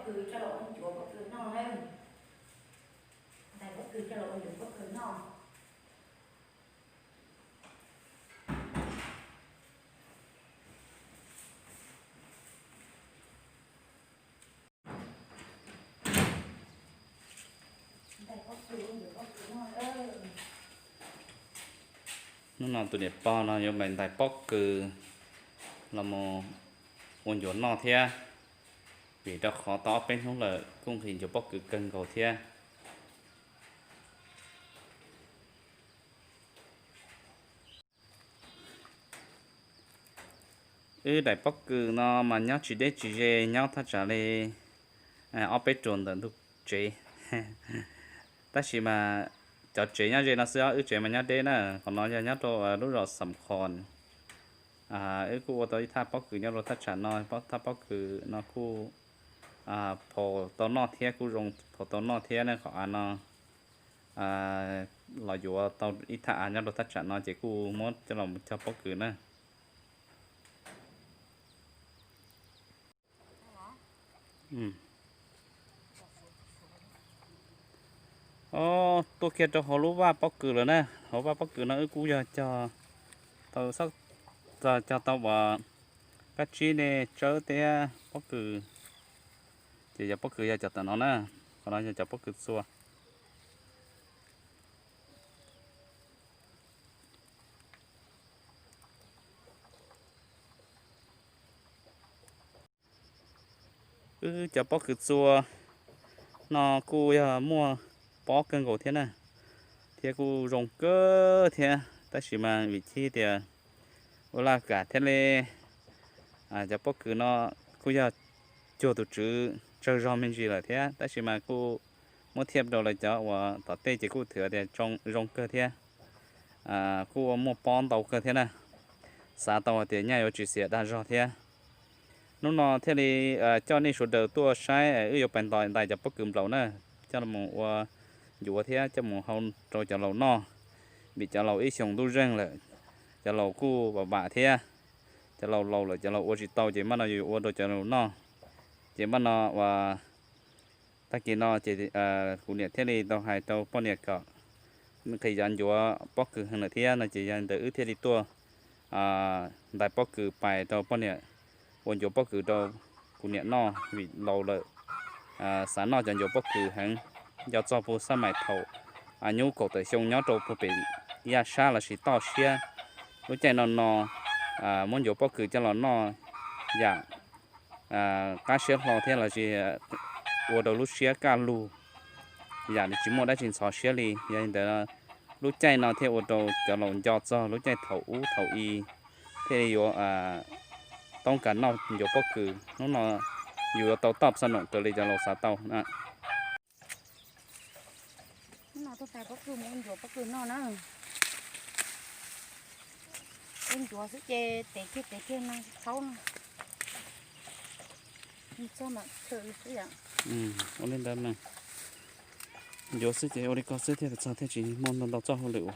kws coj los ua ncuav pob kws noj na. Ntais pob kws coj los ua ncuav pob kws noj. Hnub no tus niam pog no yuav npais ntais pob kws los mus ua ncuav noj thiab, vim rau qhov tau ob peb hnub lawm kuj nqhis ncuav pob kws kawg nkaus thiab. Wb daim pob kws no mas nyob tsis deb tsis ze, nyob thaj tsam li ob peb ruam ntawm ntug tsev. Tab sis mas cov tsev nyob ze no xwb, wb tsev mas nyob deb na. Qhov no yog nyob rau lub zos Xam Khoos. Wb kuj ua tau ib thaj pob kws nyob rau thaj tsam no, thaj pob kws no kuj phau tau noj thiab, kuj zoo phau tau noj thiab ne. Qhov av no los yuav tau ib thaj av nyob rau thaj tsam no ces kuj muab coj los cog pob kws na. Ob, tuaj kiag rau hauv lub vaj pob kws lawm na. Hauv vaj pob kws no wb kuj yog cog tau, cog tau uas kab tsib ne, tsawb thiab pob kws, ces cov pob kws yog cov tam no na. Qhov no yog cov pob kws txua. Wb cov pob kws txua no kuj yog muaj pob kawg nkaus thiab na, thiab kuj zoo kawg thiab. Tab sis mas vim chib tias ua laj kam thiab li, cov pob kws no kuj yog cuag tus tswv tsawg zog me ntsis lawm thiab, tab sis mas kuj muab thiaj rau lawv cov uas tom tej ces kuj thwm tias zoo kawg thiab. Kuj ua muaj pob ntau kawg thiab na, xav tau hais tias nyaj yuav tsis xiam dag zog thiab. Hnub no thiaj li coj nej sawv daws tuaj saib, wb yuav pais ntais cov pob kws nplaum na, coj mus ua ncuav thiab coj mus hau rau cov laus noj. Vim cov laus ib xyoos ntuj zeeg lawm, cov laus kuj vam vam thiab, cov laus laus lawm cov laus ua tsis tau ces maj no yuav ua rau cov laus noj. Ces maj no uas tag kis no ces kuv niam thiaj li tau hais rau poj niam kom nqhis cov ncuav pob kws heev lawm thiab no ces yog ntawd wb thiaj li tuaj ntais pob kws pais rau poj niam, ua ncuav pob kws rau kuv niam noj vim laus lawm, xav noj cov ncuav pob kws heev. Nco txog puag xab maim thaum nyub kaum tawm xyoo nyob rau puag pem yaj sab lossis toj siab, lub caij no no muab ncuav pob kws coj los noj yam qab siab hlo thiab lossis ua rau lub siab kaj lug, yam li tsis muaj dab tsi ntxhov siab li. Yog li ntawd lub caij no thiaj ua rau cov laus nco txog lub caij thaum ub thaum i thiaj li yuav toob kas noj ncuav pob kws. Hnub no yus yuav tau toj xab noom raws li cov laus xav tau. Hnub no tuaj ntais pob kws mus ua ncuav pob kws noj na. Ua ncuav xwb ces tev kiag tev kiag no thaub no. Txog mam khwv xwb yom. Ua li ntawd mas ncuav xwb ces ua li ko xwb thiaj txog thiaj tsis muaj ntau ntau txoj hauj lwm ua.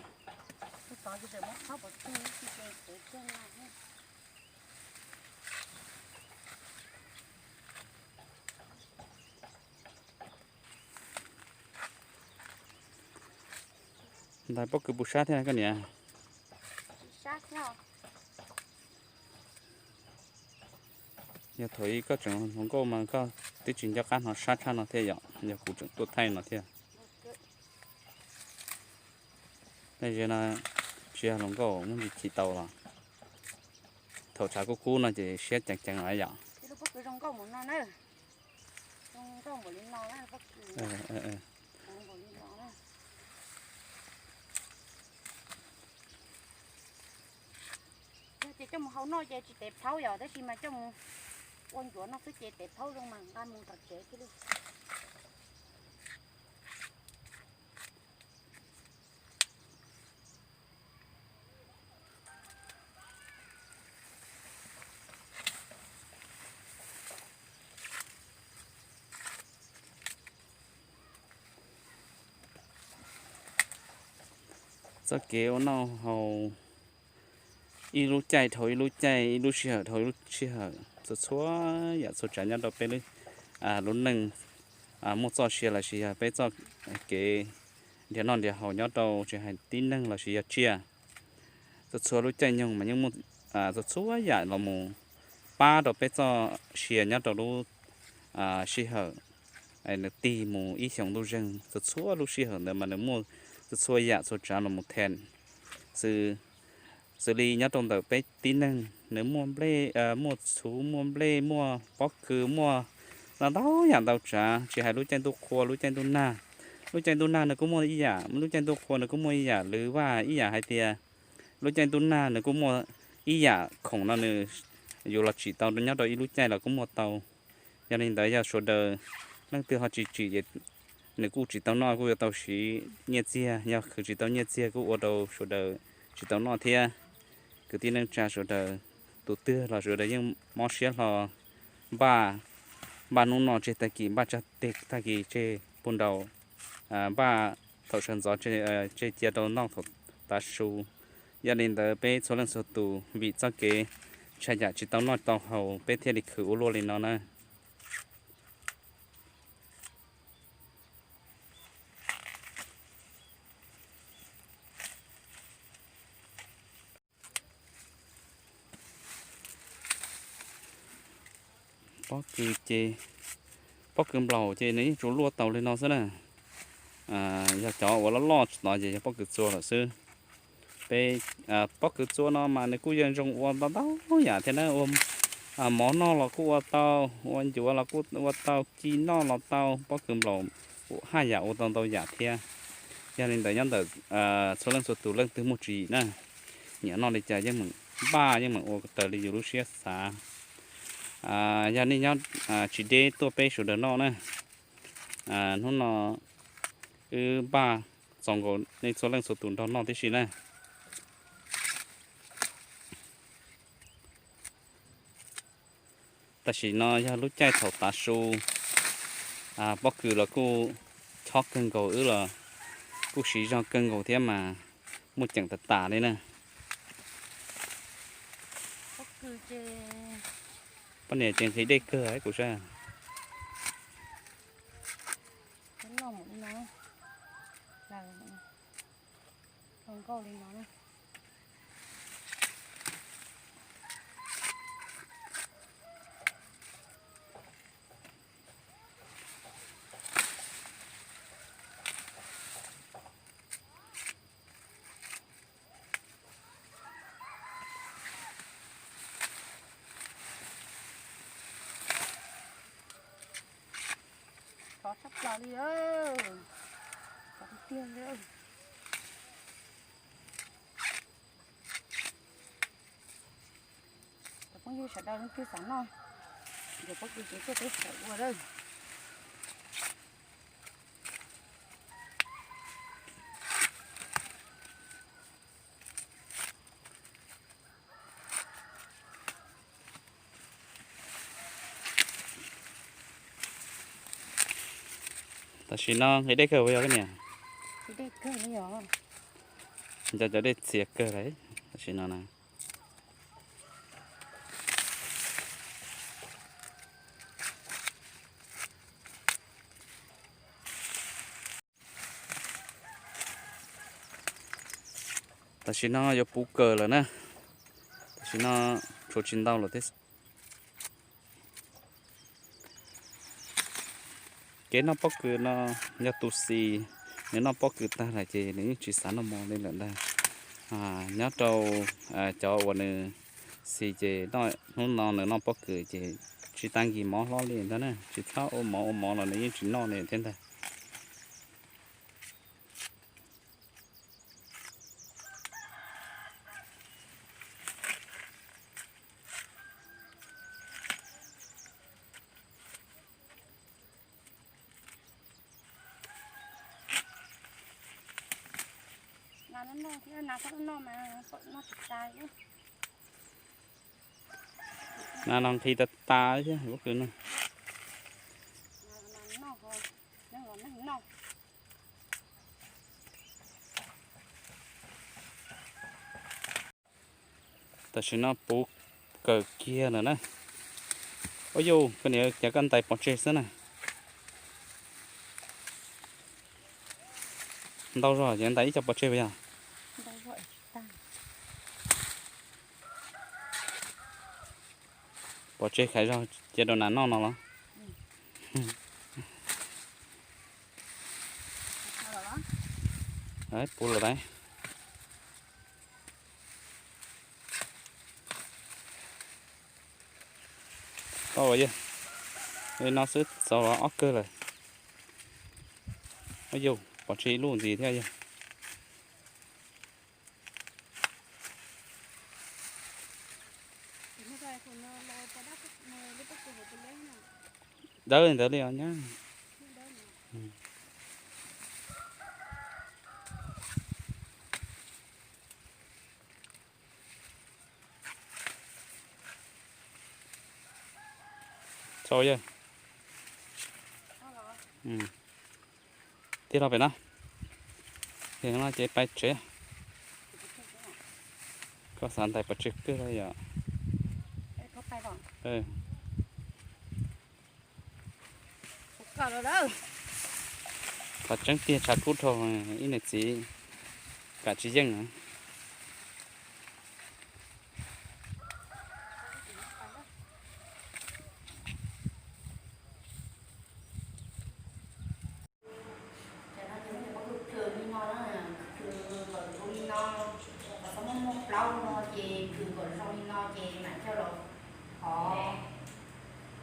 Ntais pob kws puas sab thiab koj niam? Yog thaum ub koj tseem hluas nkauj mas koj twb tsis nco qab hnov sab tshaj no thiab yom, yog kuv tseem tuaj thaij no thiab. Tej zaum no tsis yog hluas nkauj muaj ntsis chim tau los thaum tshav kub kub no ces siab ceev ceev lawm yom. Yog tias coj mus hau noj ces tsis tev plhaub yom, tab sis mas coj mus ua ncuav noj xwb ces tev plhaub zoo mas nqa mus tom tsev thiaj li. Txoj kev ua noj haus ib lub caij dhau ib lub caij, ib lub sij hawm dhau ib lub sij hawm, txhua txhua yam txhua tsav nyob rau peb lub lub neej muaj txoj sia lossis yog peb txoj kev nrhiav noj nrhiav haus nyob rau tsis hais tib neeg lossis yog tsiaj. Txhua txhua lub caij nyoog mas yeej muaj txhua txhua yam los mus pab rau peb txoj sia nyob rau lub sij hawm nws tig mus ib xyoos ntuj zeeg. Txhua txhua lub sij hawm ntawd mas nws muaj txhua txhua yam txhua tsav los mus then. Xws, xws li nyob rau ntawm peb tib neeg nws muaj nplej, muaj txhuv, muaj nplej, muaj pob kws, muaj ntau ntau yam ntau tsav, tsis hais lub caij ntuj qhua lub caij ntuj nag. Lub caij ntuj nag nws kuj muaj ib yam, lub caij ntuj qhua nws kuj muaj ib yam, lwm vaj ib yam hais tias lub caij ntuj nag nws kuj muaj ib yam khoom no nws yuav los tsim tau nyob rau ib lub caij los kuj muaj tau. Yog li ntawd yog sawv daws leej twg ho tsis tsim ces nws kuj tsis tau noj, kuj yuav tau siv nyiaj txiag, yog khwv tsis tau nyiaj txiag kuj ua rau sawv daws tsis tau noj thiab. Kwv tij neej tsa sawv daws, tus twg los sawv daws yeej mob siab hlo. Npaj, npaj hnub no tseg tag kis, npaj tsag teg tag kis tseg puag nraud, npaj thaum sawv ntxov tseg cia rau noj thaum tav su. Yog li ntawd peb txhua leej txhua tus vim txoj kev tshaj yam tsis tau noj tau haus peb thiaj li khwv ua luaj li no na. Pob kws ces, pob kws nplaum ces nws yeej tsuas luaj tau li no xwb na. Yog cov uas loj loj tsis tod ces yog pob kws txua lawm xwb. Peb, pob kws txua no mas nws kuj yeej zoo ua ntau ntau yam thiab na, ua mov noj los kuj ua tau, ua ncuav los kuj ua tau, ci noj los tau, pob kws nplaum haj yam ua tau ntau yam thiab. Yog li ntawd nyob ntawm txhua leej txhua tus leej twg muaj tswv yim na, nyiam noj li cas yeej meem npaj yeej meem ua raws li yus lub siab xav. Yog nej nyob tsis deb tuaj peb sawv daws noj na. Hnub no wb npaj txaus nkaus nej txhua leej txhua tus nrog noj tib si na. Tam sim no yog lub caij thaum tav su, pob kws los kuj chob kawg nkaus, wb los kuj siv zog kawg nkaus thiab mas muaj ceem tas tas li na. Poj niam ces nqhis dej kawg kuv saib. Thov tshaj plaws li, thov tiag tiag li. Cov phooj ywg sawv daws leej twg xav noj, yuav pob kws ces tuaj peb sawv ua lawm. Tam sim no nqhis dej kawg puas yog koj niam? Nco cov dej txias kawg lawm tam sim no na. Tam sim no yuav puv kawg lawm na. Tam sim no tshuav tsis ntau lawm thiab. Kev noj pob kws no, yog tus xis nws noj pob kws tag lawm ces nws yeej tsis xav noj mov li lawm ntag. Nyob rau cov uas nws xis ces hnub no nws noj pob kws ces tsis tau nkis mov hlob li ntag na, tsis txhob ua mov ua mov los nws yeej tsis noj li thiab ntag. Nas no nqhis tas tas thiab pob kws no. Tam sim no puv kawg kiag lawm na. Ua yus, koj niam, cas koj ntais pov tseg xwb na? Ntau zog ces ntais ib co pov tseg puas yog? Pov tseg khaiv zog cia rau nas noj no los? Puv lawm lauj. Tau yog li no xwb txaus los ob kawg lawm. Ua yus, pov tseg ib lub ntxiv thiab yog. Dawb li ntawd li os nyab. Txaus yawg. Tig los pem no. Ces no ces pais tsev. Koj xav ntais pov tseg kawg los yom? Qhov tseeb tiag tshav kub dhau, ib niam txiv kam tsis yeej na. Cov no ces muab cov pob kws plhws li no na, plhws kom tshuav li no, kom txhob muaj muaj plaub no ces plhws kom zoo li no ces mam coj los hov.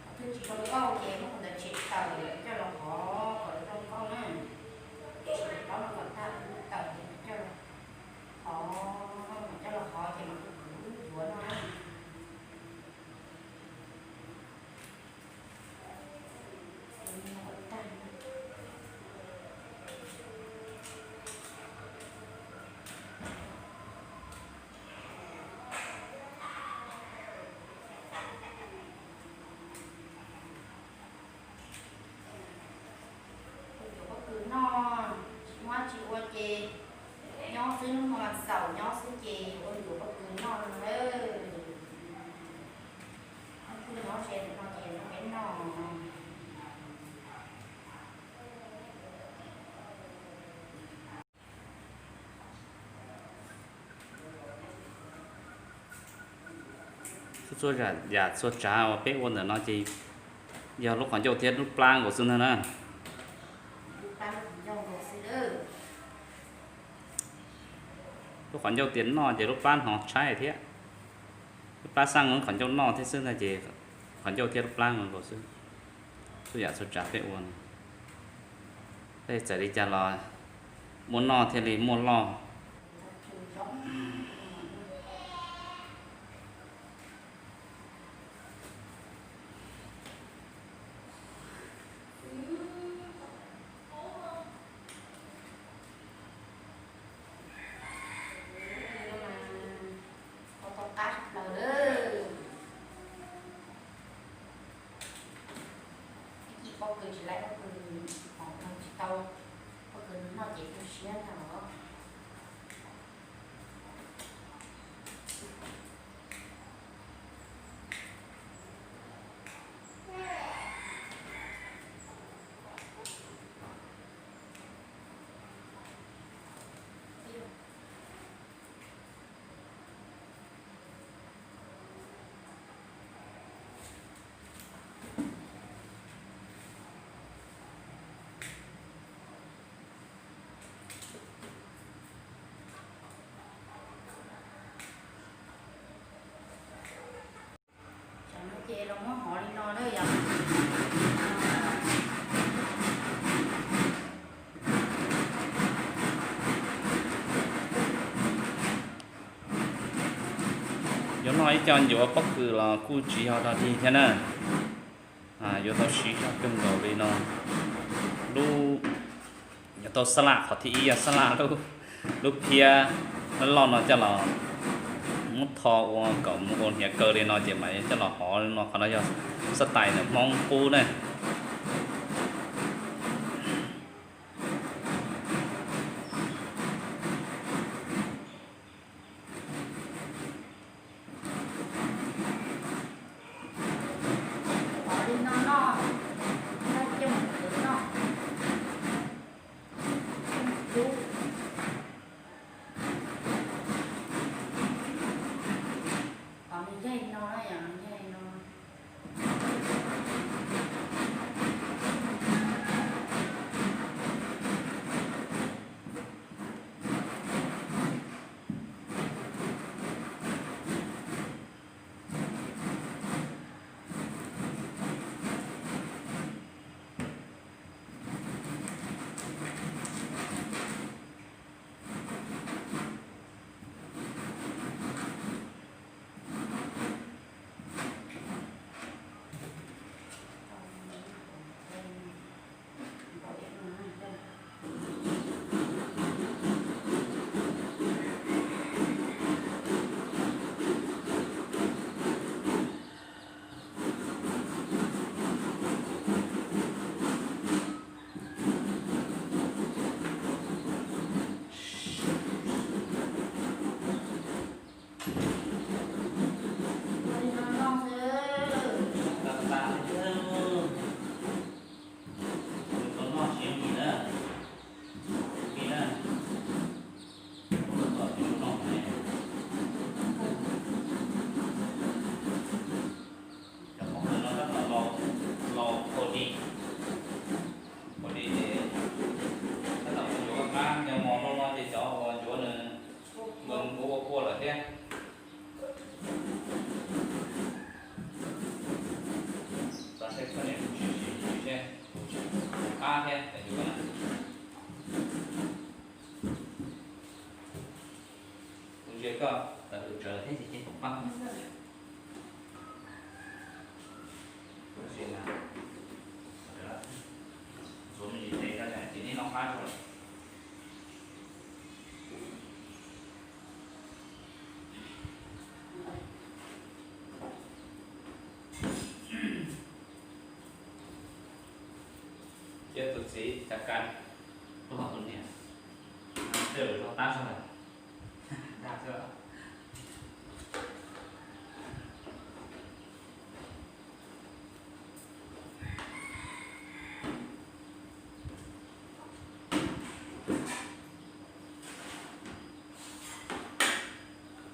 Ho twb tsis zoo nkauj ces muab qhov ntawd tshem tawm coj los hov kom zoo nkauj na. Tshem plaub no kom tag tawm ces mam coj los hov, mam coj los hov ces mam kwv kwv wb yuav no na. Ua yuav pob kws noj, tsis muaj dab tsi ua ces nyob xwb, hnub no xaus nyob xwb ces ua yuav pob kws noj no na. Nyob ze ntawm no ces peb noj. Txhua yam txhua tsav uas peb ua ntawm no ces yog lub qhov ncauj thiab lub plab nkaus xwb ntag na. Lub qhov ncauj tias noj ces lub plab hnov tshaib thiab. Lub plab xaj qhov ncauj noj thiab xwb ntag ces qhov ncauj thiab lub plab nkaus xwb. Txhua yam txhua tsav peb ua no, peb txawm li cas los muaj noj thiaj li muaj loj. Ua tau qab tshaj plaws lawm. Ib cim pob kws tsis laib pob kws, hom noj tsis tau, pob kws noj ces tu siab ntag os. Ces los muab hov li no na yom. Yuav noj ib co ncuav pob kws los kuj tsis yog dog dig thiab na. Yuav tau siv zog kawg nkaus li no. Lub, yuav tau xab lam qhov thib ib yog xab lam lub phiab loj loj no coj los muab tho ua kom mus ua hniav kaw li no ces mas coj los hov no. Qhov no yog xab tais ntawm Hmoob qub na. Tau noj tsis yooj yim na. Tus tij na, ua kom tij noj ne. Cov phooj ywg no tab tom los, los ua di, ua di ces tab tom mus yuav qab, yog mos nrau no ces cov uas yuav nws nkaus ua pua lawm thiab. Txav seb koj niam kuv tsis sim tsis seb, kuv qab thiab cov yuav na. Kuv ntsia koj tawm lus tsawv thiab ces ces pab. Ntxuav me ntsis tes koj ces neb noj qab tso. Cia tus txiv cas kas tuag tus niam, tej lus zog tab zog, dag xwb.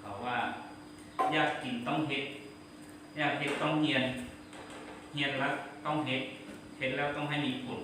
Tau, yaj kis toob hev, yaj hev toob nyiaj, nyiaj lab toob hev, hev lab toob haib ni phum.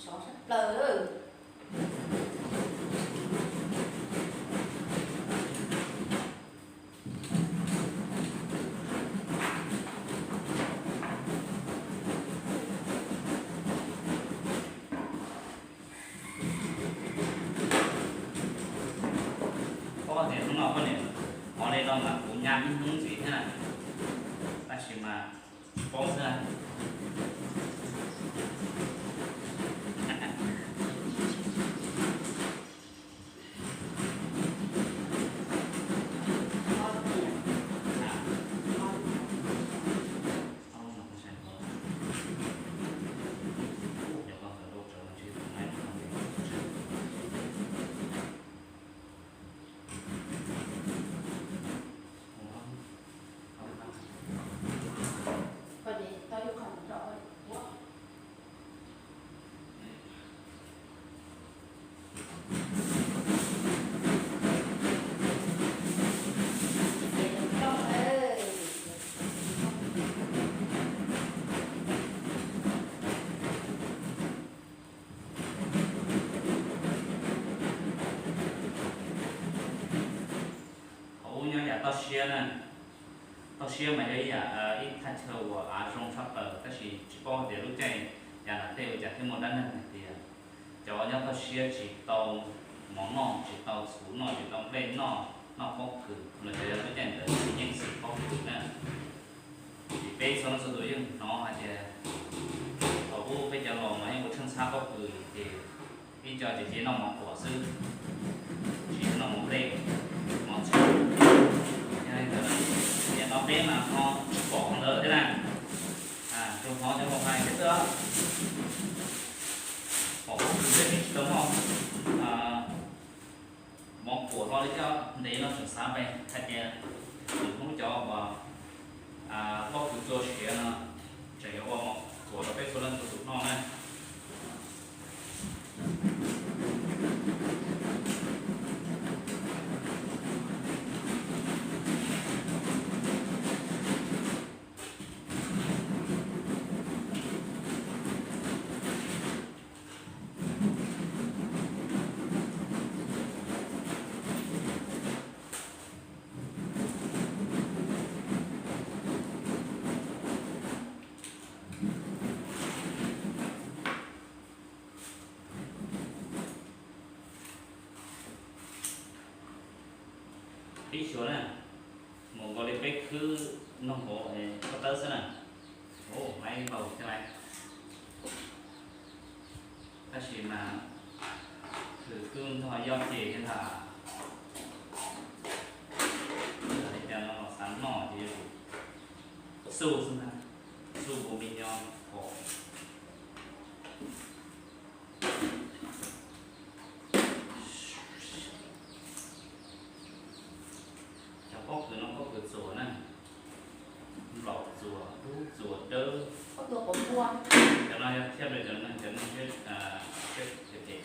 Sov sab plaws. Paub tias hnub no poj niam ua li no mas kuv nyab ib hnub ntxiv thiab na, tab sis mas tsis paub xwb. Qhov ub nyob yam toj siab na. Toj siab mas yog ib yam ib thaj chaw uas av zoo tshaj plaws, tab sis tsis paub hais tias lub caij yav tom ntej ua cas thiaj muaj dab neeg hais tias cov nyob toj siab tsis tau mov noj, tsis tau txhuv noj, tsis tau nplej noj, Noj pob kws los yog lub caij ntawd yeej siv pob kws na. Ces peb txhua leej txhua tus yeej hnov hais tias thaum ub peb cov laus mas yeej ua tsheej txhab pob kws ces ib co ces cia noj mov kuam xwb, tsis noj mov nplej, mov txhua. Yog li ntawd, tiam no peb mas ho tsis pom qhov ntawd thiab na. Tsuas hnov cov laus hais thiab xwb. Pom pob kws peb tsis tau noj mov kuam hlo li thiab. Ntev no tseem xav pe hais tias tus Hmoob cov uas pob kws txua siav no tseem yuav ua mov kuam rau peb txhua leej txhua tus noj na. Qhib xyuas na, mus nkaus li peb khwb noog hauv ko tawb xwb na. Ua maib npaum thiab lawm. Tab sis mas khwv twb ntog yob ces thiab ntag. Li cas no los xav noj ces yuav tsum xub xwb ntag, xub npaum me nyo hov. Cov pob kws no pob kws txuas na, nplaum txuas, dub txuas, dawb. Cov no yog thiaj li cov neeg, cov neeg siab phem.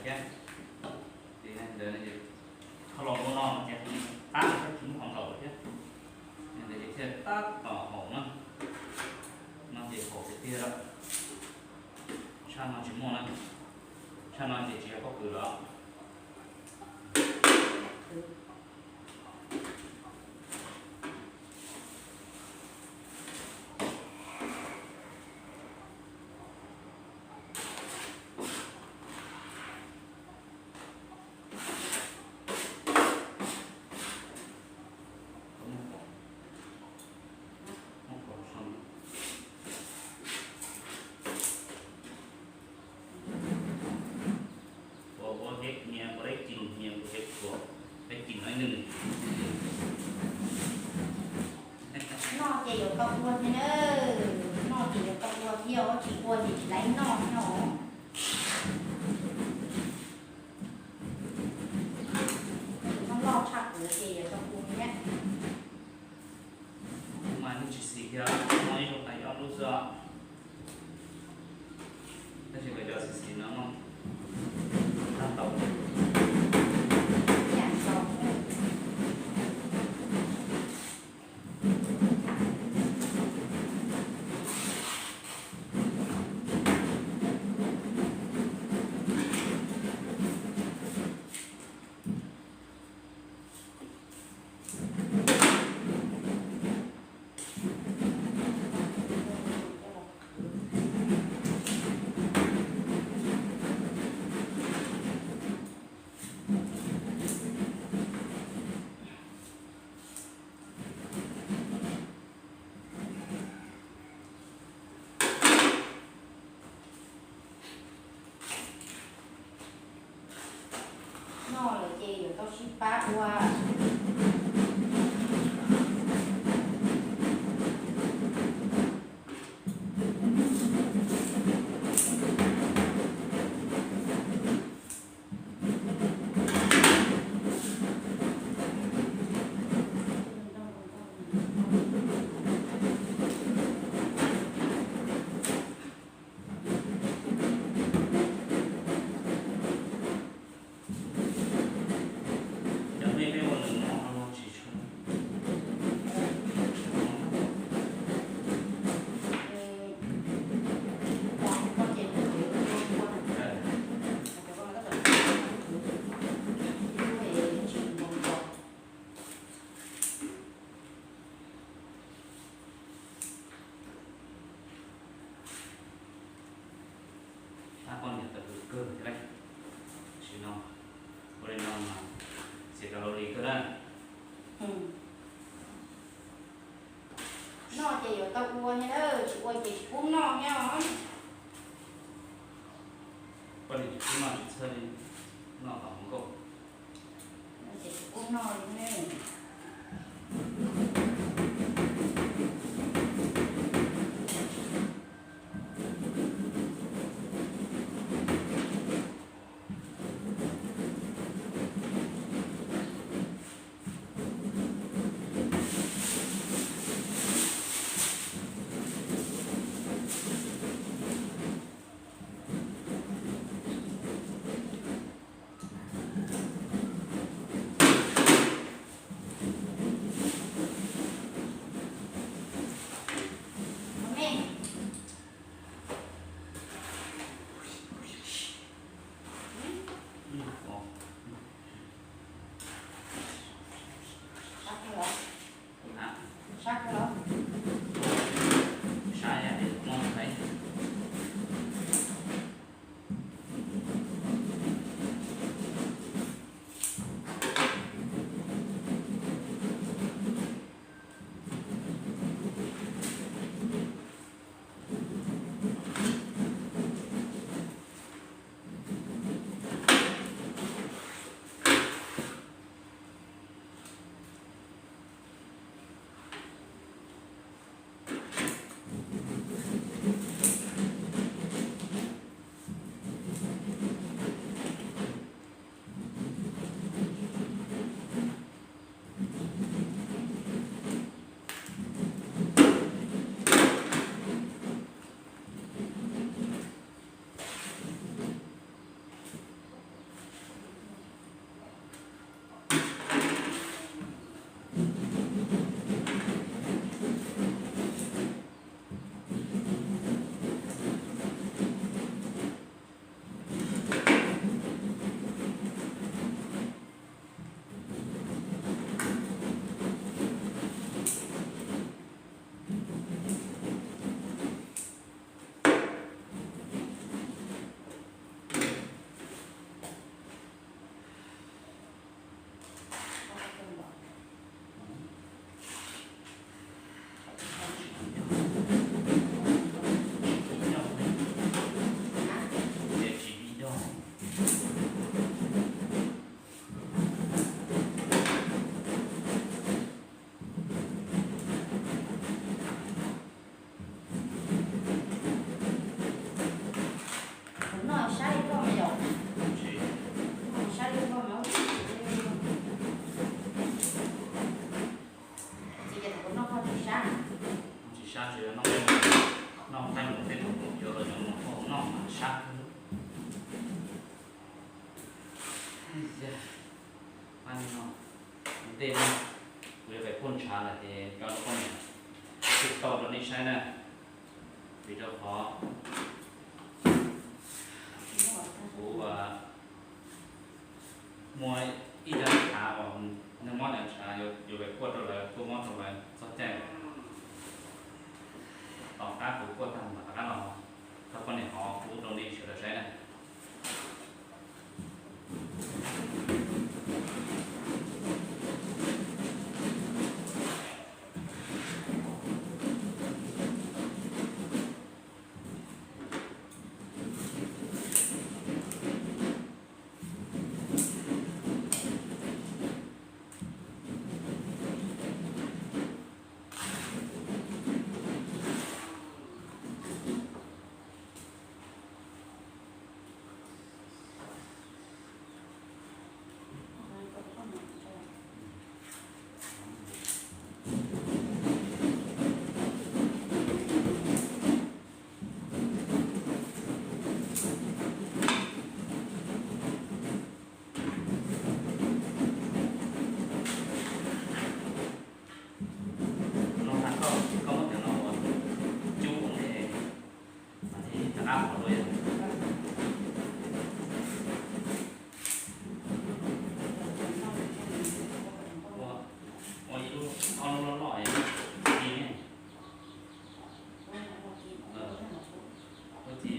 Ces ntawd ces thaum los ua no ces qab no thiab tsis muaj qhov nkaum thiab, ntawd ces thiaj tab tom haum na. No ces haum tiag tiag lawm. Tshaj no tsis muaj na. Tshaj no ces tsis yog pob kws lawm. Ua ua peb nyias ua peb cim, nyias ua peb tuam, peb cim no ib nws. Noj ces yuav tau ua thiab na, noj ces yuav tau ua thiab, tsis ua ces tsis laiv noj thiab os. Tus noj loj tshaj kuv ces yuav tau ua thiab. Mas nej tsis xis kiag, noj ib zaug tas ib ob lub xwb os. Tab sis nkawd cov xis xis no noj tag tau. Noj lawm ces yuav tau sib pab ua. Cov nej peb ua nws no los tsis tshua. Ab, poj niam tawm hws kawg thiab lauj. Tam sim no ua li no mas xiam rau hauv li kawg na. Noj ces yuav tau ua thiab, tsis ua ces tsis pub noj thiab os. Poj niam tsis pub noj tsis txhawj li, noj tom hauv nkauj. Ces tsis pub noj li ne. Tsis sab, tsis noj, noj nqaij mus tej tus yuav los cov mus noj mas sab. Tej no kuv yuav pem puag ntshav lawm ces cov no poj niam tsis tau rau nej saib na, vim rau qhov kuv muaj ib cov ntshav uas nws mob cov ntshav yuav pem puag rau lawv, tuaj mob rau lawv txog caij tom qab kuv puag tag mas rov qab los rau poj niam hov kuv rau nej sawv daws saib na. No mas koj, koj muab cov no ua cub ua ntej, rov qab qhov dua. Ua ib lub, ob lub loj loj ci ne. Muab ci, muab ci, muab ci, muab ci.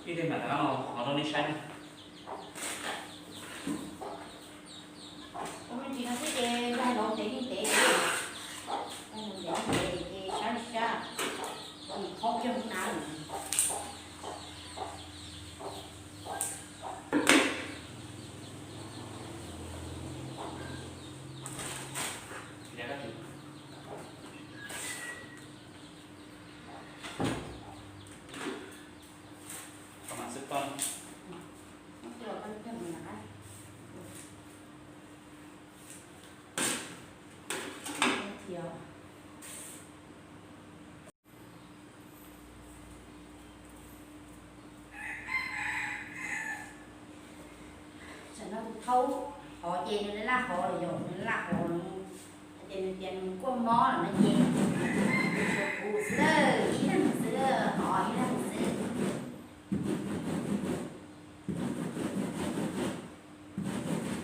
Ib pliag mam rov qab los qhov rau nej saib na. Ua me ntsis no xwb ces laig laus ntev li ntev, laig laus ntev li ntev ces sab li sab, ces qhov kiag hauv nav lawm. Tam no tus thaub hov ces nws laj hov lawm yom, nws laj hov no, hais tias nws tias nws kuaj mob lawm no ces tshuav kuv xwb lawm, ib leeg xwb, hov ib leeg xwb.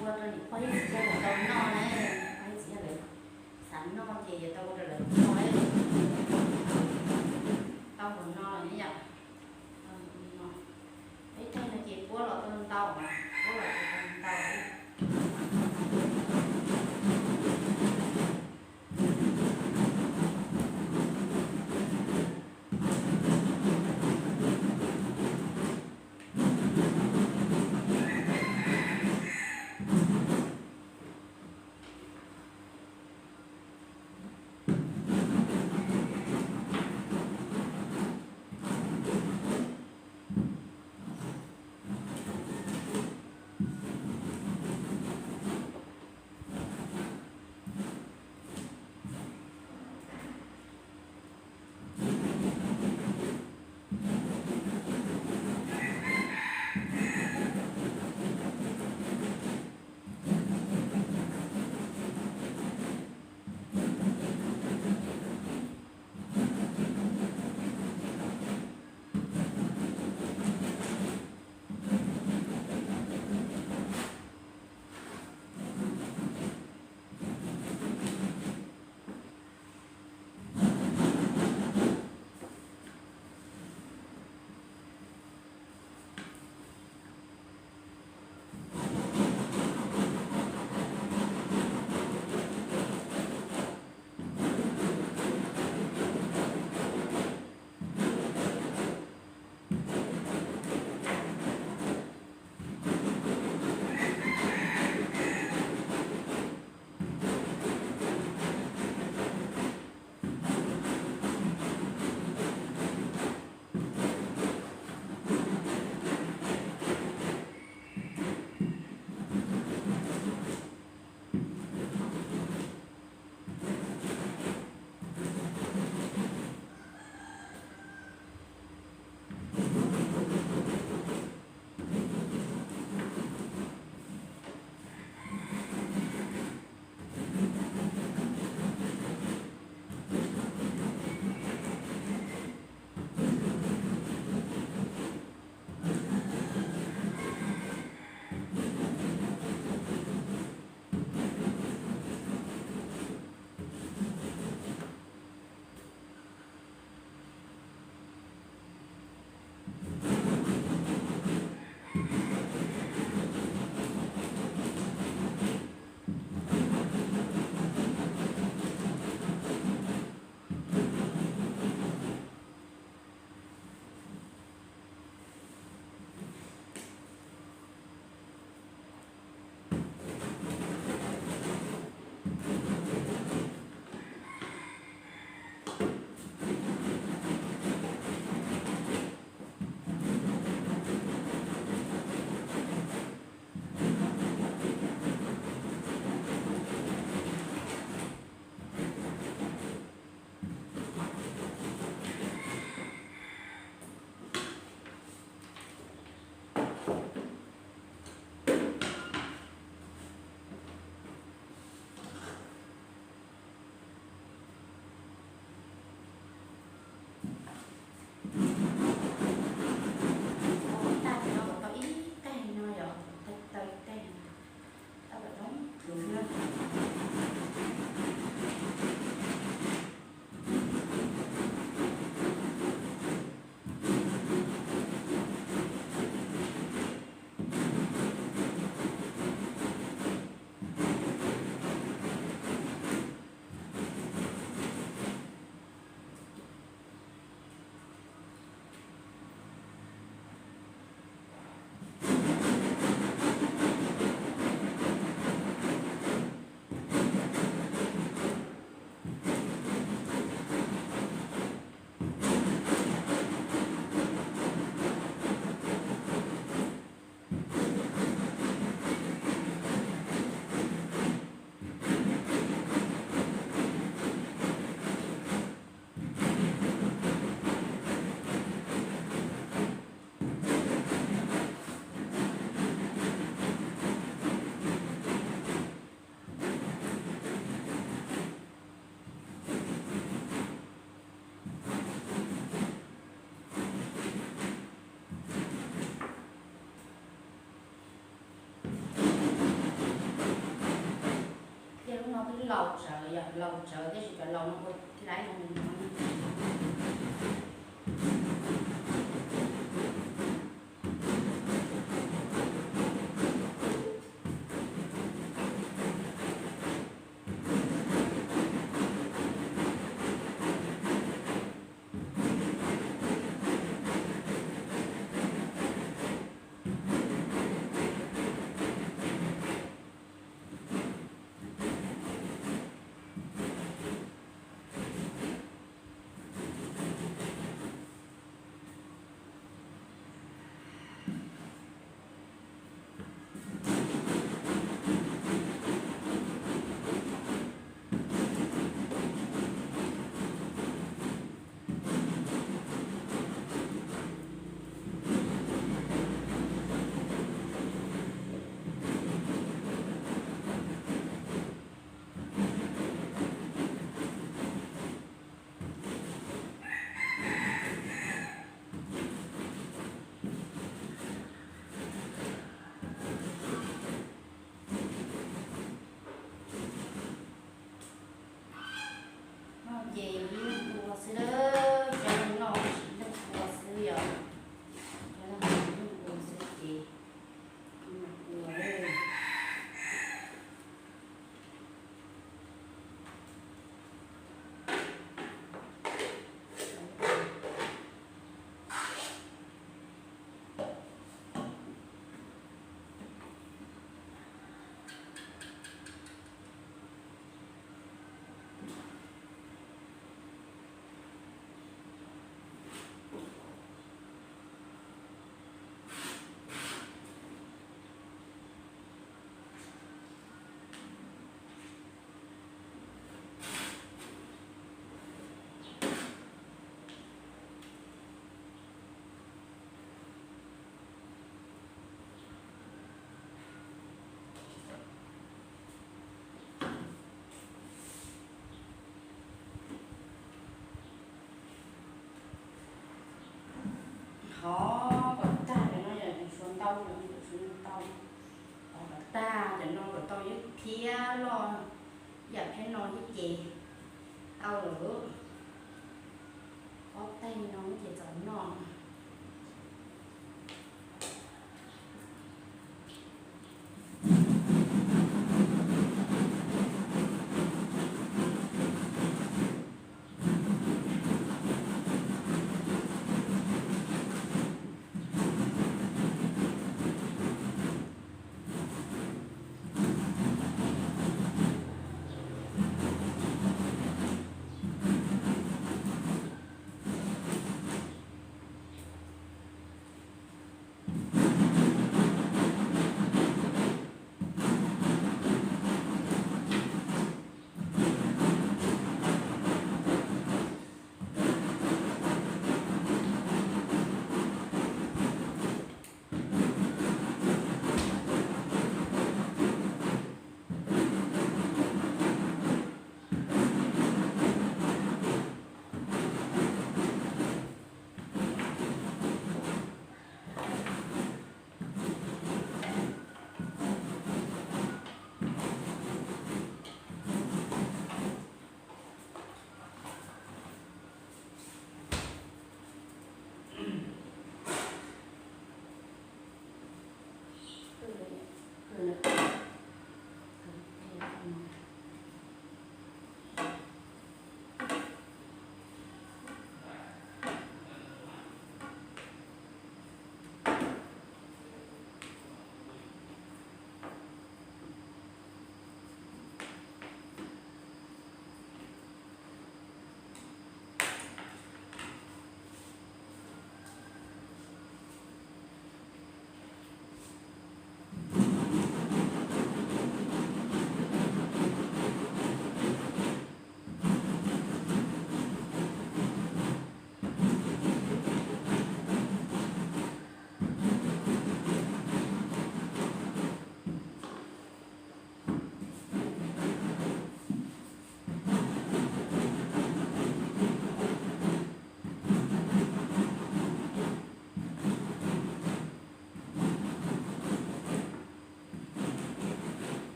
Ua rau niam pog ib txiv coj los tau noj na, pog ib txiv yog lawv xav noj ces yuav tau ua rau lawv noj. Tau hauv no lawm ne yom. Ib thaj no ces puab los tau ntau, puab los tau ntau. Laus tsawv yog laus tsawv, tab sis cov laus no ua laiv no. Ces ib leeg ua xwb, cov no ib leeg ua xwb yom, cov no ib leeg ua xwb ces ua. Hov kom tag cov no yog suav ntau, suav ntau. Hov kom tag cov no kom tau ib phiab loj, yam phiab no thiab ces tau lawm. Ob teg no ces txaus noj.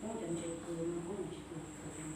Muab cov ntses kws no muab tsis tu, tsis tu.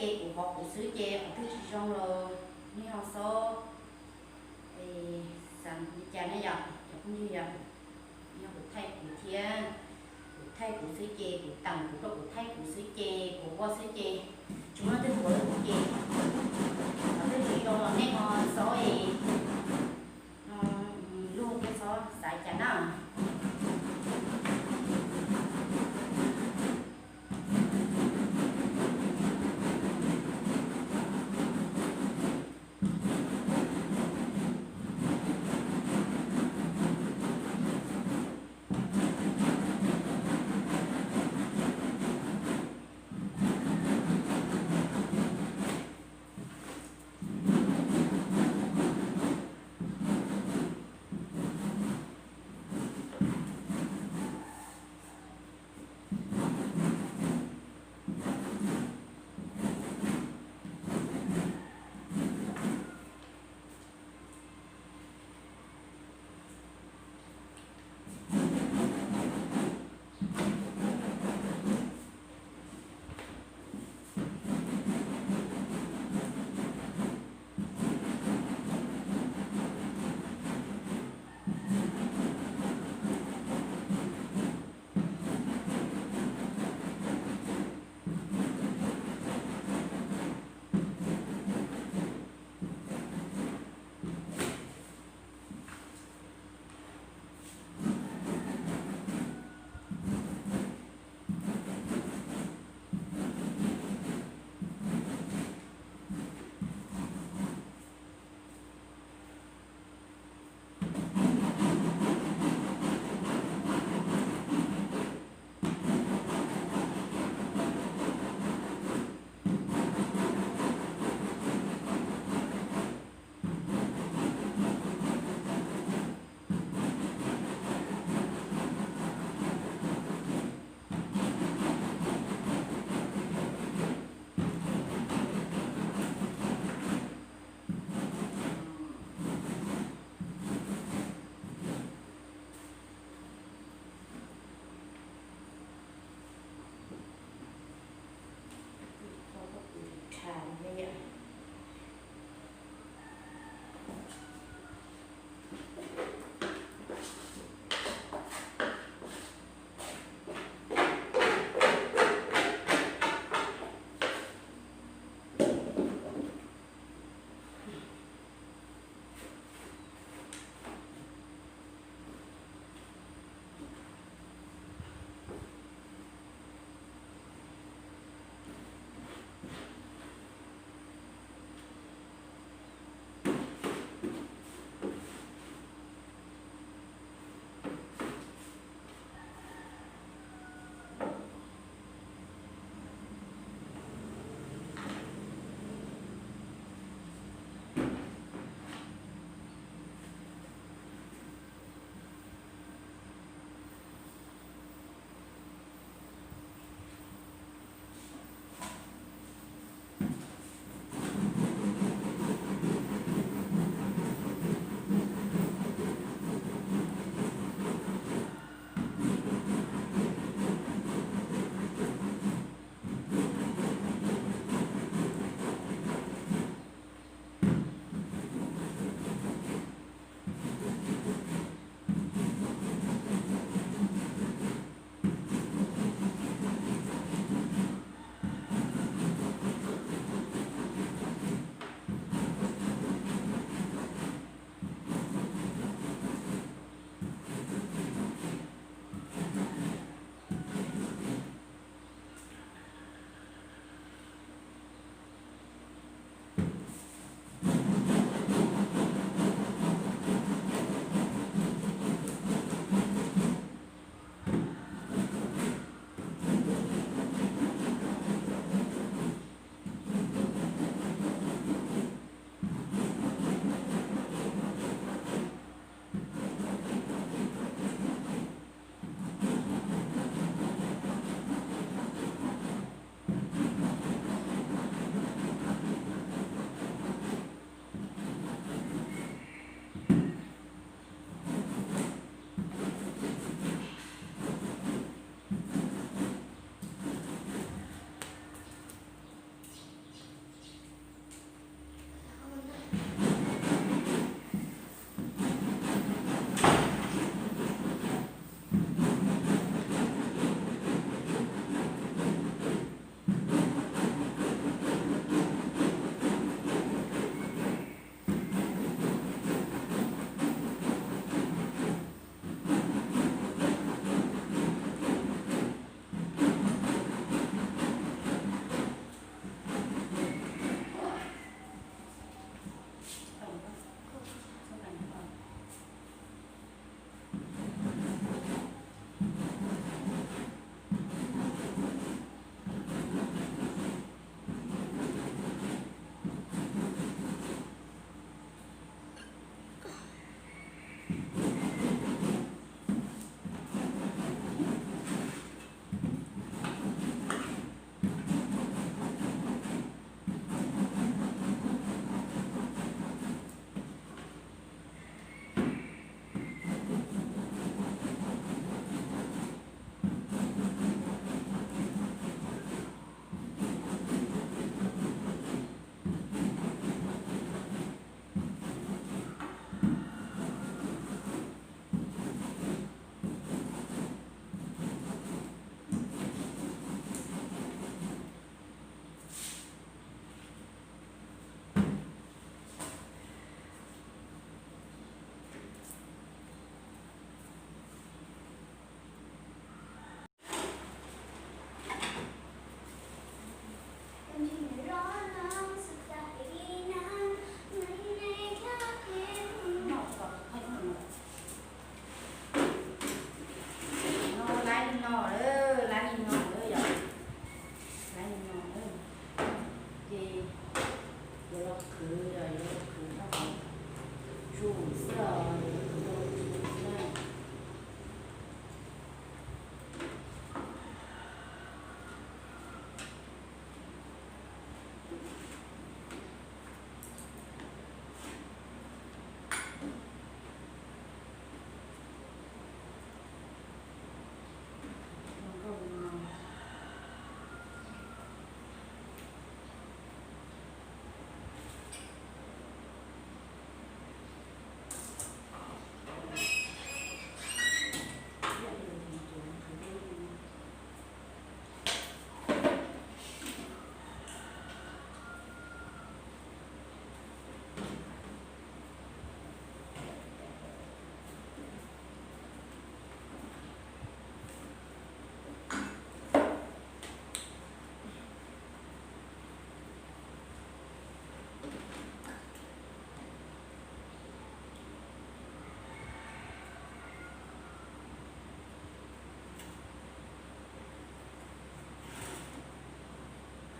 Ces kuv qhov kuv xwb ces qhov twg tsis zoo los nej ho xob xav li cas na yom cov phooj ywg yom. Yog kuv thaij kuv thiab, kuv thaij kuv xwb ces kuv teem kuv rau kuv thaij kuv xwb ces kuv ua xwb ces tsis muaj leej twg tuav kuv ces qhov twg tsis zoo los nej ho xob es luag thiab xob xav cas na.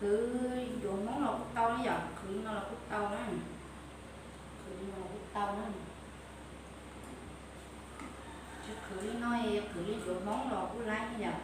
Khwv ncuav Hmoob los kuj tau na yom, khwv li no los kuj tau na. Khwv li no los kuj tau na. Tsis khwv li no, khwv li ncuav Hmoob los kuj laib na yom.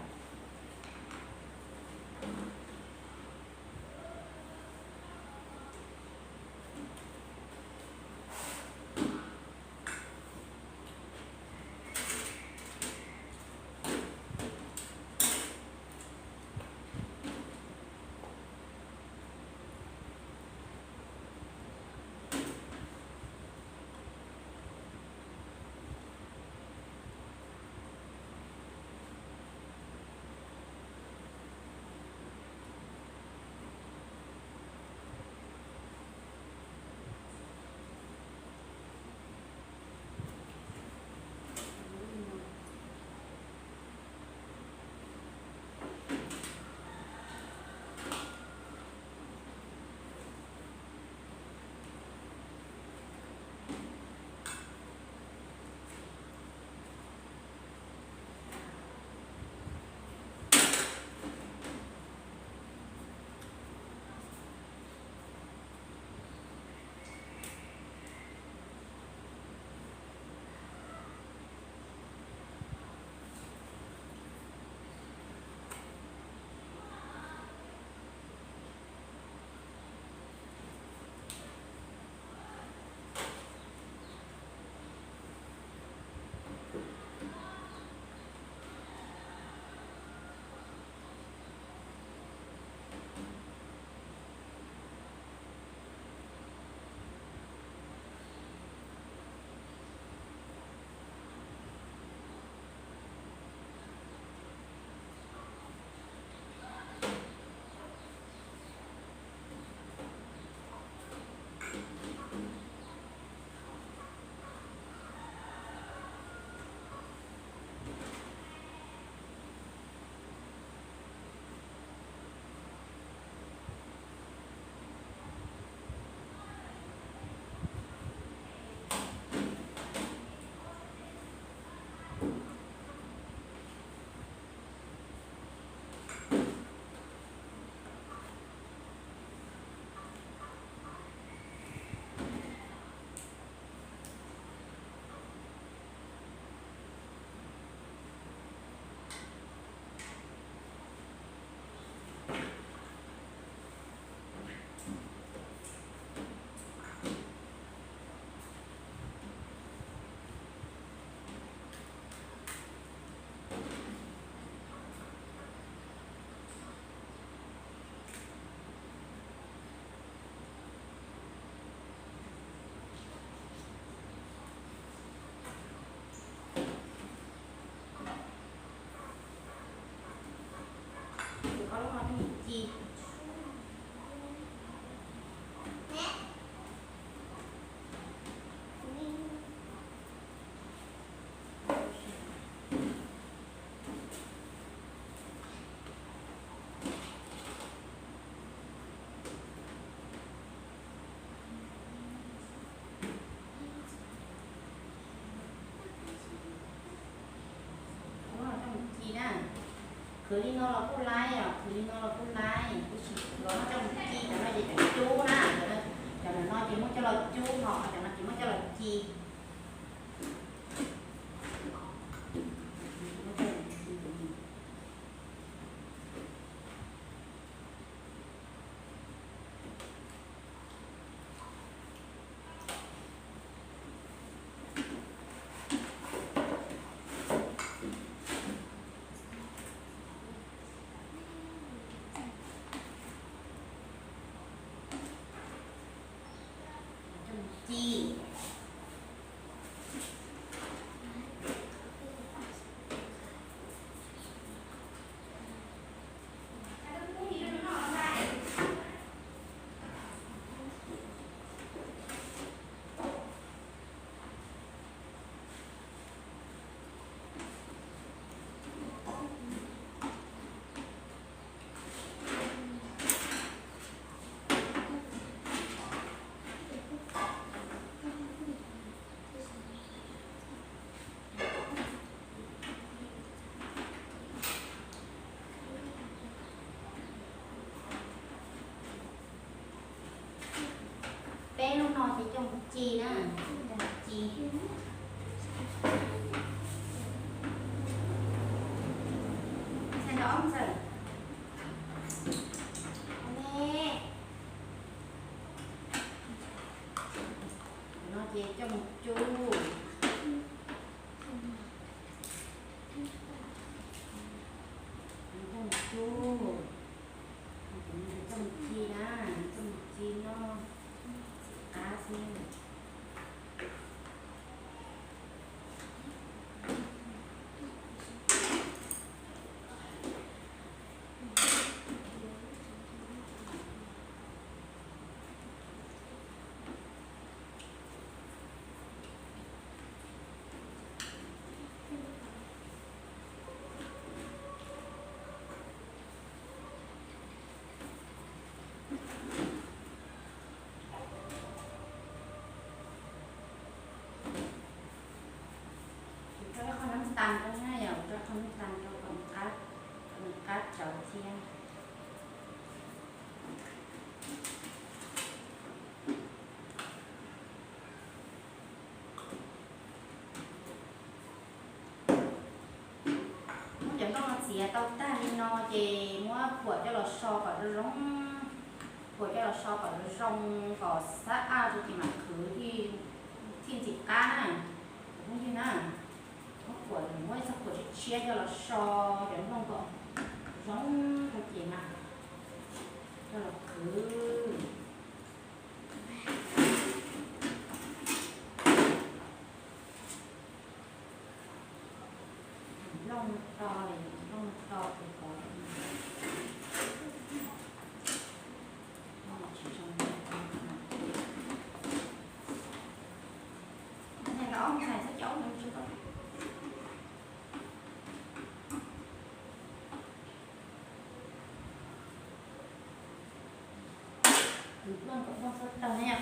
Tus koj lub no coj mus ci. Tus no coj mus ci na. Khwv li no los kuj laib os, khwv li no los kuj laib, tab sis cov no coj mus ci, cov no ces cov cub na, cov no ces muab coj los cub, ho cov no ces muab coj los ci. Coj mus ci. ci na, ci. Ntxhais nrog ob ntxhais. Me. No ces coj mus cub. Coj mus cub. Coj mus ci na, coj mus ci noj qab xwb. Kuv rau ib qho nab tas rau na, yog kuv rau ib qho nab tas rau kom nws qab, kom nws qab tsawv thiab. Muab cov nplooj no txiav tau tag li no ces muab phuam coj los so kom zoo zoo, phuam coj los so kom zoo zoo kom xab aj rau ces mam qhwv thiaj ntxim qab na. Cov phooj ywg na, muab phuam, muab ib txoj phuam tshiab tshiab coj los so cov nplooj kom zoo rau ces mam coj los qhwv. Nplooj to, nplooj to ces pov tsis zoo. Ntxhais los ob ntxhais xwb, coj ob ntxhais tsis tau. Nplooj kom nplooj txhob tawg na yom.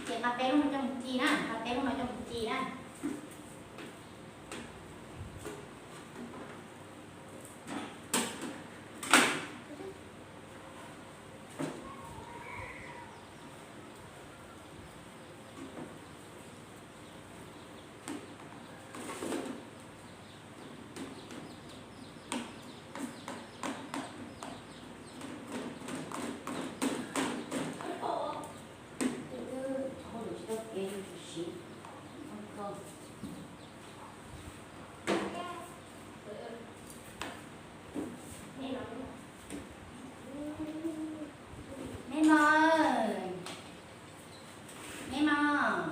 Ces nqa peb lub no coj mus ci na, nqa peb lub no coj mus ci na. Me mos, me mos.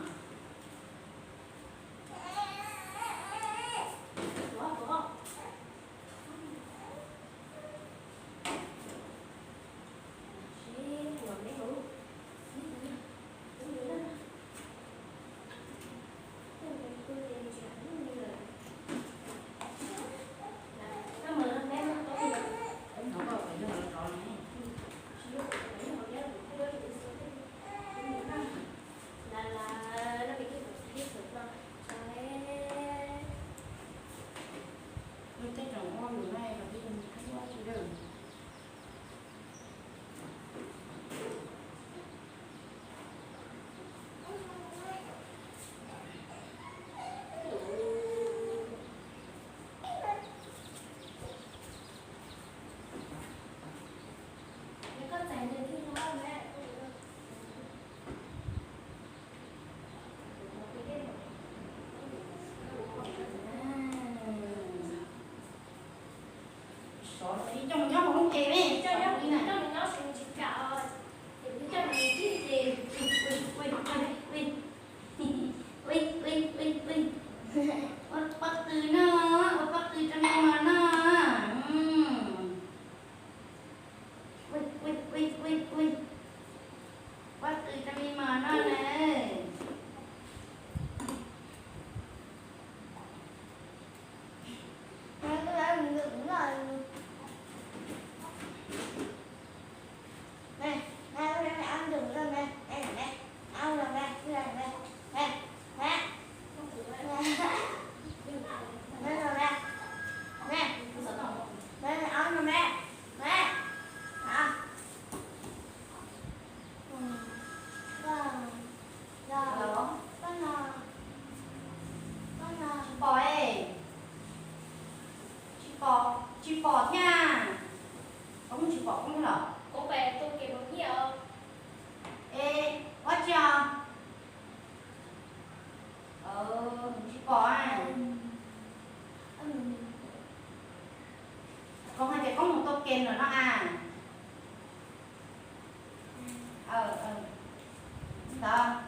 Lub teb tsoom ua lus no los peb ua tsis lawm. Sov ib coj mus nyob hauv lub tsev ne, coj nyob, coj mus nyob sub tsis kam, ces kuv coj mus tib ces ui ui ui ui ui ui ui ui ua pob tw noj, ua pob tw rau me mos noj. Ui ui ui ui ui, pob tw rau me mos noj na. Tsis pom koob los? Es, ua tsi os? Tsis pom. Koob hais tias koob mus tua kem lawm no a. Ntawd.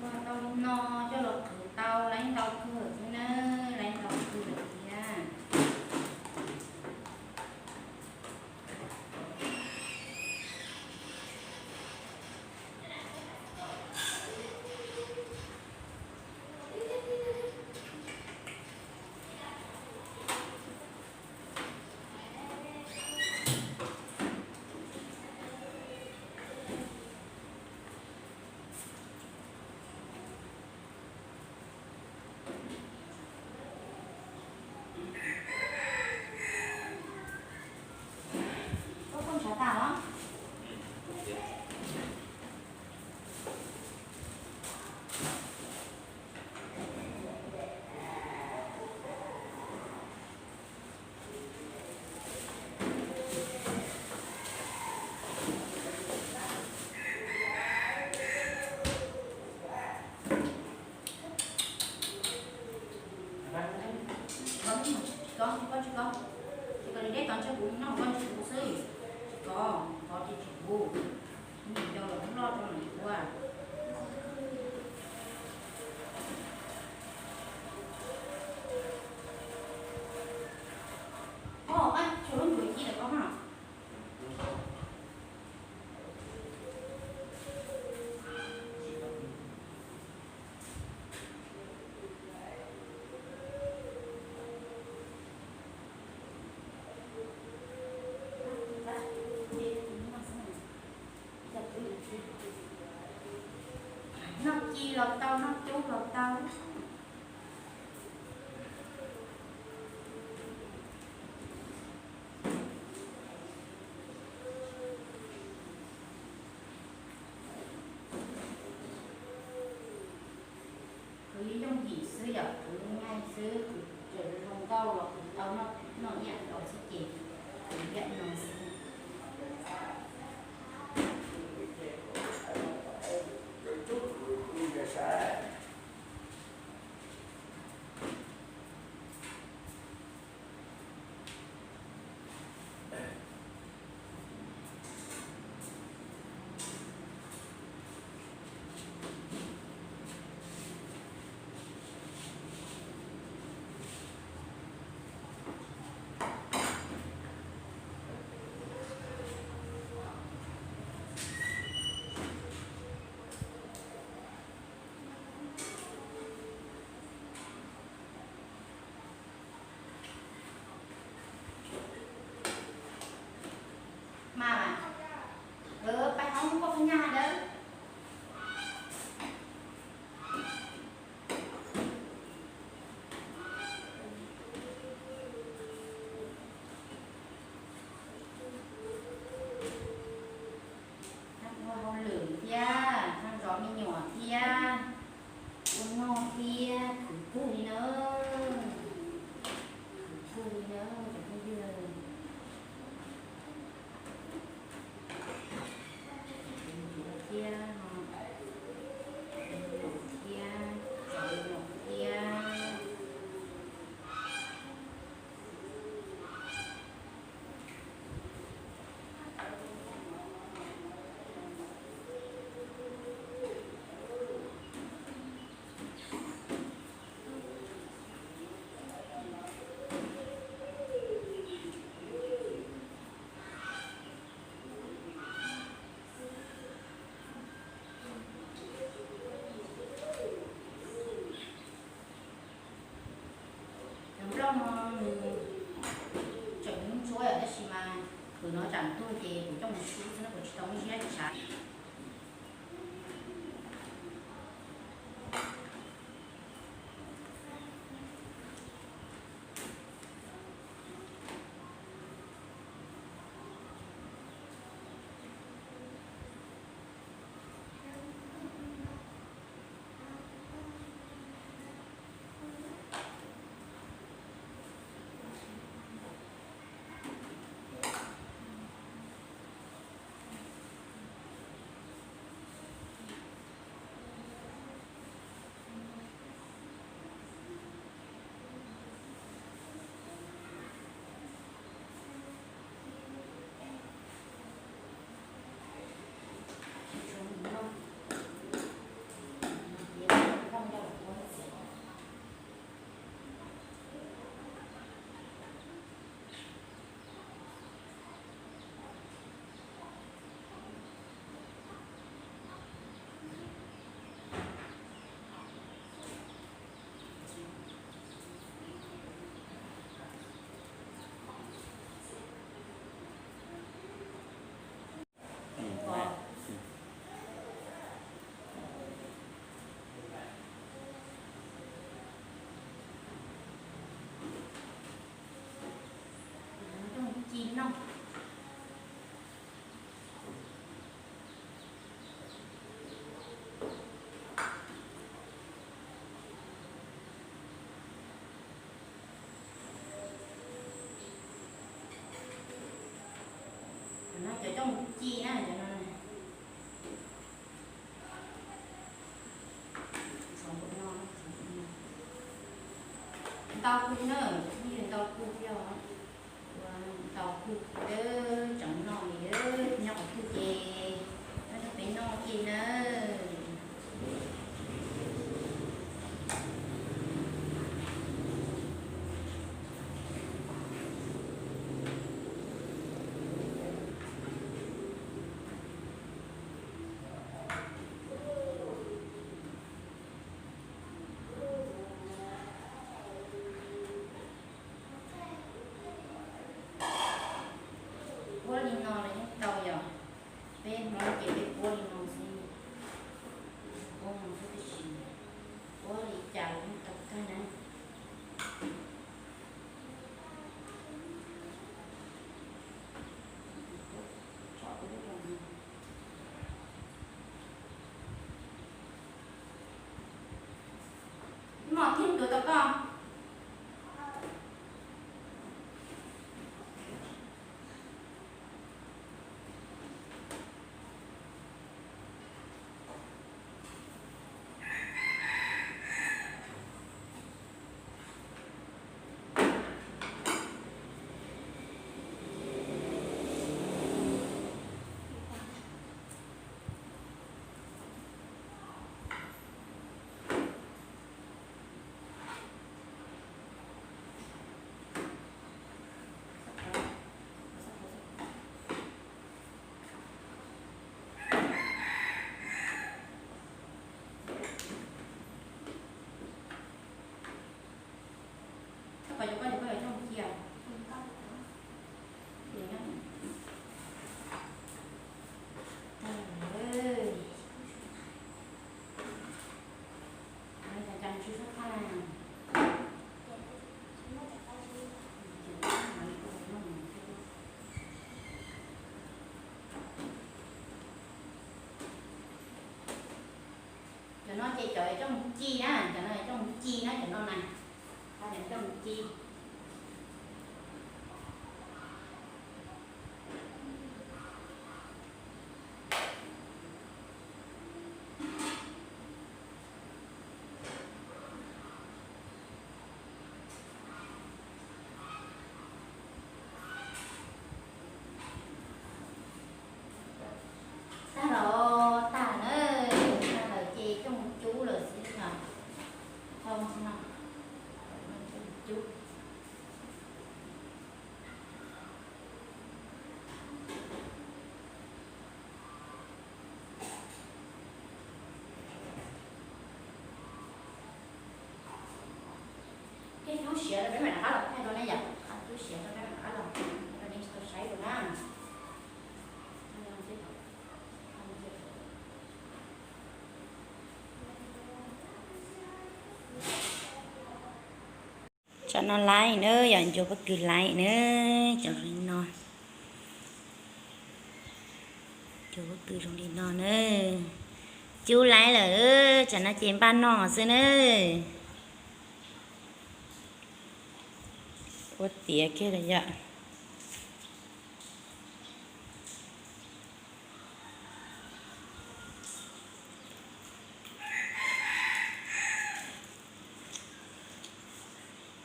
Ua tau li no coj los qhwv tau laiv ntau kawg xwb na, laiv ntau kawg lawm thiab. Koj kuj ntshav tas los? Tsis kov, tsis kov, tsis kov, tsis kov li deb tod, ntshe kuv noj koj ntshe kuv xwb. Tsis kov, kov ces tsis kuv. Nws cau los loj rau nws ua. Koj, koj tshuav lub ncuav ci lawm koj na. Noj ci los tau, noj cub los tau. Kuv yooj yim xwb yom, kuv nyaj xwb, kuv tseem zoo nkauj los kuv tau noj ib yam nkaus xwb ces kuv yam no xwb. Ci noj. Cov no cov coj mus ci na, cov no. Ntau kawg na, yeej ntau kawg thiab os. Ua ntau kawg, tseem noj li, nyob qhov twg ces nyob rau peb noj ces na. Puab li no los yeej tau yom. Peb Hmoob ces peb puab li no xwb. Puab no xwb tab sis puab li cas los yeej tau kawg na. Mom thiab tuav tau koj. Koj cov koj cov koj yuav coj mus ci os. Cov no ces cov coj mus ci na, cov no coj mus ci na, cov no na. Cov coj mus ci. Tag los tag na, tag lawm ces coj mus cub lawm xwb no. Coj mus cub. Tej tub siav rau peb mam rov qab los thaij dua ne yom, tub siav rau peb mam rov qab los, nej tsis tau saib dua na. Cov no laib na, yog ncuav pob kws laib na, cov zoo li no. Ncuav pob kws zoo li no na. Cub laib lawm, tsam no ces npaj noj xwb na. Ua tiav kiag lawm yom.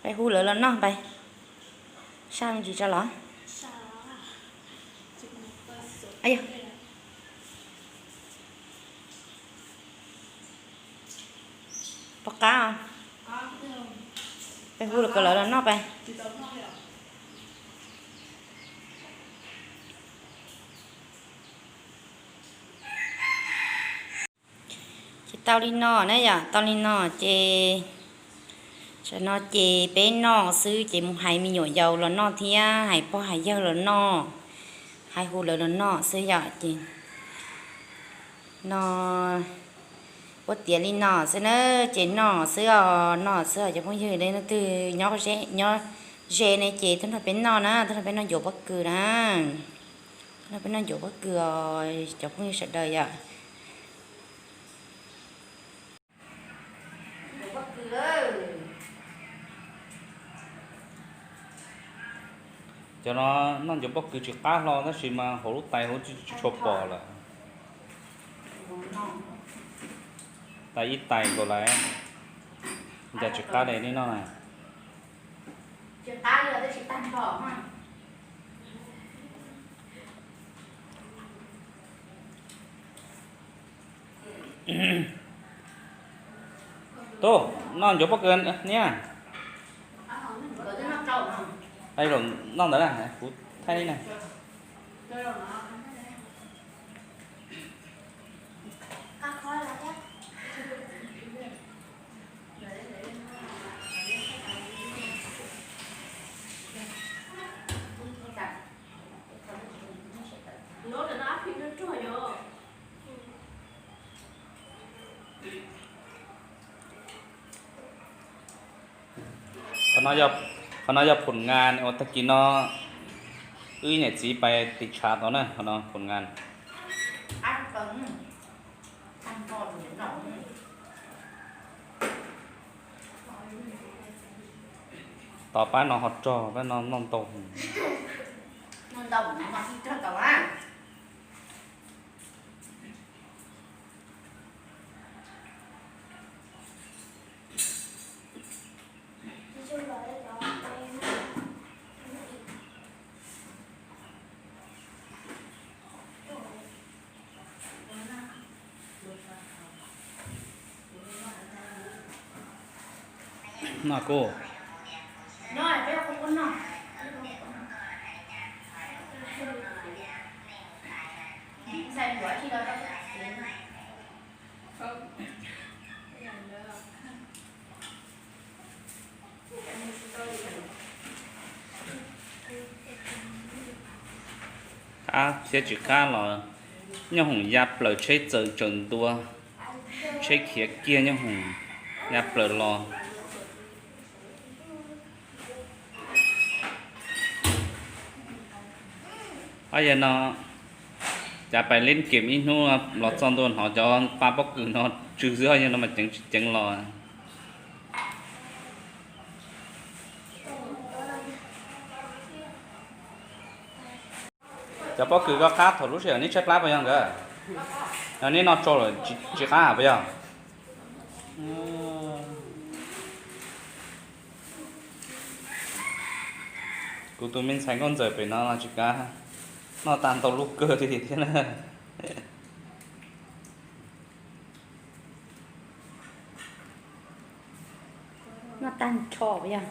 Peb hu lawv los noj peb. Saj me ntsis tso los. Pom qab os. Peb hu lawv los noj peb. Ces tau li no na yom, tau li no ces, tam no ces peb noj xwb ces mus hais me nyuam yaus los noj thiab hais pog hais yawg los noj, hais hu lawv los noj xwb yom. Ces no ua tiav li no xwb na, ces noj xwb os, noj xwb os cov phooj ywg. Leej twg nyob ze ne ces tuaj nrog peb noj na, tuaj nrog peb noj ncuav pob kws na, tuaj nrog peb noj ncuav pob kws os cov phooj ywg sawv daws yom. Cov no noj ncuav pob kws tsis qab hlo tab sis mas hauv lub tais hauv tsis tshua pom lawm. Tais ib tais nkaus lawm, cas tsis qab li nej noj na. Tub, noj ncuav pob kws niam. Noj ntawd na, kuv thaij li na. Qhov no yog phom ngas uas tag kis no wb niam txiv pais tiv tshav tau na, qhov no phom ngas. Tos pab no ho rog, pab no noj ntau. Noj kuj. Qab thiab tsis qab los nyooj hoom ya plaws tsheb txawm tseem ntua, tsheb khiav kiag nyooj hoom ya plaws los. Ob yawg no, cas pais leb kem ib hnub los txog ntua hnov cov pa pob kws no tsw xwb, ob yawg no mas ceev tsis ceev los. Cov pob kws koj qab thaum lub sij hawm neb tshaib plab puas yog nkawd? Neb noj tsau lawm tsis qab puas yog? Kuv tus me ntxhais nkauj ntxawm pem no los tsis kav, noj tag ntau lub kawg li thiab na. Noj tag nrho yog.